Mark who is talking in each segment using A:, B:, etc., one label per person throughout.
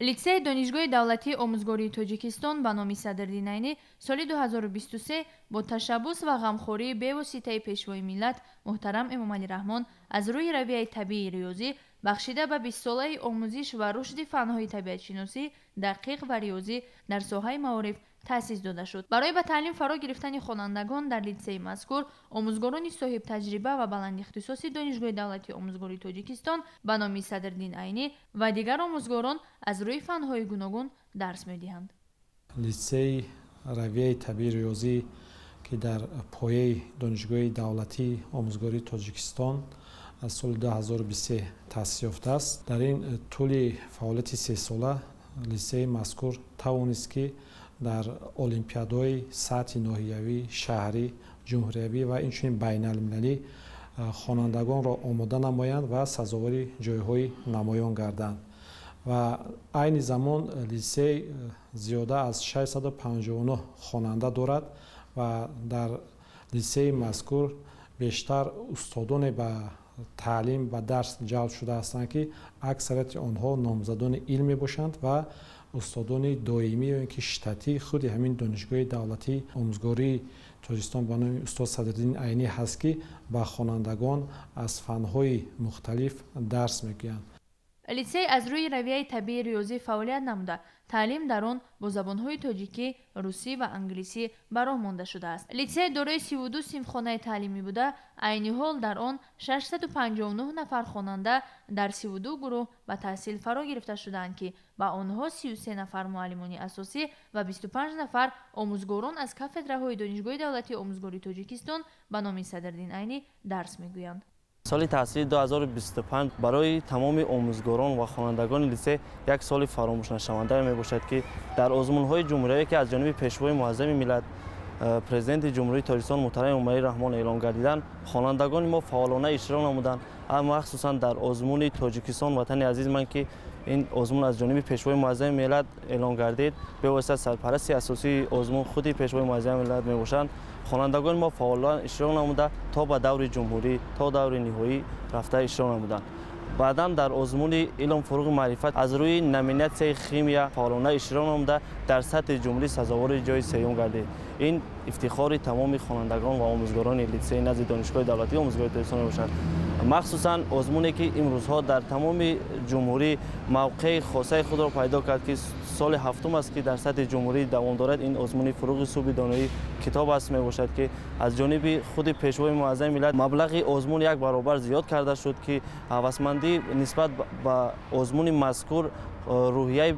A: Литсейи Донишгоҳи давлатии омӯзгории Тоҷикистон ба номи Садриддин Айнӣ соли 2023 бо ташаббус ва ғамхории бевоситаи Пешвои миллат муҳтарам Эмомалӣ Раҳмон аз рӯи равияи табиии риёзӣ, бахшида ба 20-солаи омӯзиш ва рушди фанҳои табиатшиносӣ, дақиқ ва риёзӣ дар соҳаи маориф таъсис дода шуд. Барои ба таълим фаро гирифтани хонандагон дар литсейи мазкур омӯзгорони соҳибтаҷриба ва баландихтисоси Донишгоҳи давлатии омӯзгории Тоҷикистон ба номи Садриддин Айнӣ ва дигар омӯзгорон аз рӯи фанҳои гуногун дарс медиҳанд.
B: Литсеи равияи табиии риёзӣ, ки дар пояи Донишгоҳи давлатии омӯзгории Тоҷикистон аз соли 2023 таъсис ёфтааст, дар ин тӯли фаъолияти сесола литсеи мазкур тавонист, ки дар олимпиадаҳои сатҳи ноҳиявӣ, шаҳрӣ, ҷумҳуриявӣ ва инчунин байналмилалӣ хонандагонро омода намоянд ва сазовори ҷойҳои намоён гарданд. Ва айни замон литсей зиёда аз 659 хонанда дорад ва дар литсеи мазкур бештар устодоне ба таълим, ба дарс ҷалб шуда ҳастанд, ки аксарияти онҳо номзадони илм мебошанд ва устодони доимӣ ё ин ки штатии худи ҳамин Донишгоҳи давлатии омӯзгории Тоҷикистон ба номи устод Садриддин Айнӣ ҳаст, ки ба хонандагон аз фанҳои мухталиф дарс мегӯянд.
A: Литсей аз рӯи равияи табиии риёзӣ фаъолият намуда, таълим дар он бо забонҳои тоҷикӣ, русӣ ва англисӣ ба роҳ монда шудааст. Литсей дорои 32 синфхонаи таълимӣ буда, айни ҳол дар он 659 нафар хонанда дар 32 гурӯҳ ба таҳсил фаро гирифта шудаанд, ки ба онҳо 33 нафар муаллимони асосӣ ва 25 нафар омӯзгорон аз кафедраҳои Донишгоҳи давлатии омӯзгории Тоҷикистон ба номи Садриддин Айнӣ дарс мегӯянд.
C: Соли таҳсили 2025 барои тамоми омӯзгорон ва хонандагони литсей як соли фаромӯшнашаванда мебошад, ки дар озмунҳои ҷумҳуриявӣ, ки аз ҷониби Пешвои муаззами миллат, Президенти Ҷумҳурии Тоҷикистон муҳтарам Эмомалӣ Раҳмон эълон гардиданд, хонандагони мо фаъолона иштирок намуданд. Махсусан дар озмуни «Тоҷикистон ватани азизи ман», ки ин озмун аз ҷониби Пешвои муаззами миллат эълон гардид, бевосита сарпарасти асосии озмун худи Пешвои муаззами миллат мебошанд, хонандагони мо фаъолона иштирок намуда, то ба даври ҷумҳурӣ, то даври ниҳоӣ рафта иштирок намуданд. Баъдан дар озмуни «Илм фуруғи маърифат» аз рӯи номинатсияи химия фаъолона иштирок намуда, дар сатҳи ҷумҳурӣ сазовори ҷои сеюм гардид. Ин ифтихори тамоми хонандагон ва омӯзгорони литсеи назди Донишгоҳи давлатии омӯзгории Тоҷикистон мебошад. Махсусан озмуне, ки имрӯзҳо дар тамоми ҷумҳурӣ мавқеи хосаи худро пайдо кард, ки соли ҳафтум аст, ки дар сатҳи ҷумҳурӣ давом дорад, ин озмуни «Фуруғи субҳи доноӣ китоб аст» мебошад, ки аз ҷониби худи Пешвои муаззами миллат маблағи озмун як баробар зиёд карда шуд, ки ҳавасмандӣ нисбат ба озмуни мазкур, рӯҳияи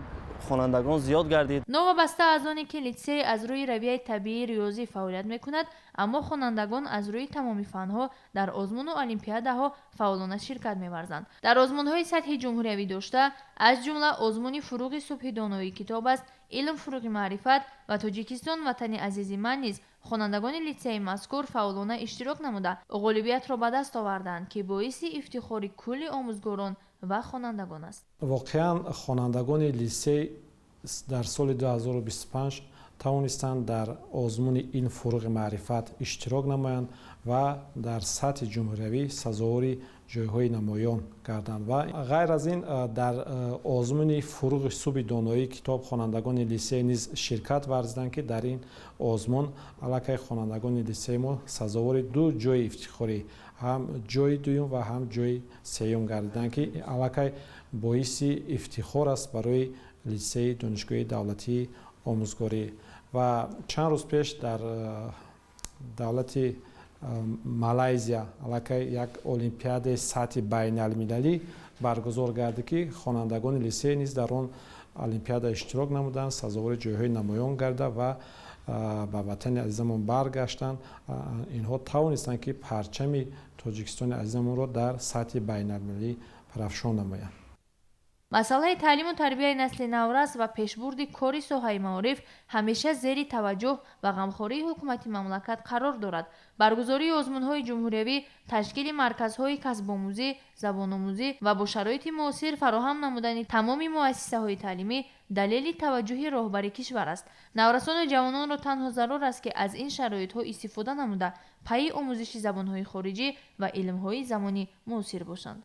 C: хонандагон зиёд гардид.
A: Новобаста аз оне ки литсей аз рӯи равияи табиии риёзӣ фаъолият мекунад, аммо хонандагон аз рӯи тамоми фанҳо дар озмуну олимпиадаҳо фаъолона ширкат меварзанд. Дар озмунҳои сатҳи ҷумҳуриявӣ дошта, аз ҷумла озмуни «Фуруғи субҳи доноӣ китоб аст», «Илм фуруғи маърифат» ва «Тоҷикистон ватани азизи ман» низ хонандагони литсеи мазкур фаъолона иштирок намуда, ғолибиятро ба даст оварданд, ки боиси ифтихори кулли омӯзгорон ва хонандагон аст.
B: Воқеан, хонандагони литсей дар соли 2025 тавонистанд дар озмуни «Илм фуруғи маърифат» иштирок намоянд ва дар сатҳи ҷумҳуриявӣ сазовори ҷойҳои намоён гарданд. Ва ғайр аз ин, дар озмуни «Фуруғи субҳи доноии китоб» хонандагони литсей низ ширкат варзиданд, ки дар ин озмун аллакай хонандагони литсеи мо сазовори ду ҷойи ифтихорӣ, ҳам ҷойи дуюм ва ҳам ҷойи сеюм гардиданд, ки аллакай боиси ифтихор аст барои литсеи Донишгоҳи давлатии омӯзгорӣ. Ва чанд рӯз пеш дар давлати Малайзия аллакай як олимпиадаи сатҳи байналмилалӣ баргузор гардид, ки хонандагони литсей низ дар он олимпиада иштирок намуданд, сазовори ҷойҳои намоён гарда ва ба ватани азизамон баргаштанд. Инҳо тавонистанд, ки парчами Тоҷикистони азизамонро дар сатҳи байналмилалӣ парафшон намоянд.
A: Масъалаи таълиму тарбияи насли наврас ва пешбурди кори соҳаи маориф ҳамеша зери таваҷҷӯҳ ва ғамхории ҳукумати мамлакат қарор дорад. Баргузории озмунҳои ҷумҳуриявӣ, ташкили марказҳои касбомӯзӣ, забономӯзӣ ва бо шароити муосир фароҳам намудани тамоми муассисаҳои таълимӣ далели таваҷҷӯҳи роҳбари кишвар аст. Наврасону ҷавононро танҳо зарур аст, ки аз ин шароитҳо истифода намуда, пайи омӯзиши забонҳои хориҷӣ ва илмҳои замони муосир бошанд.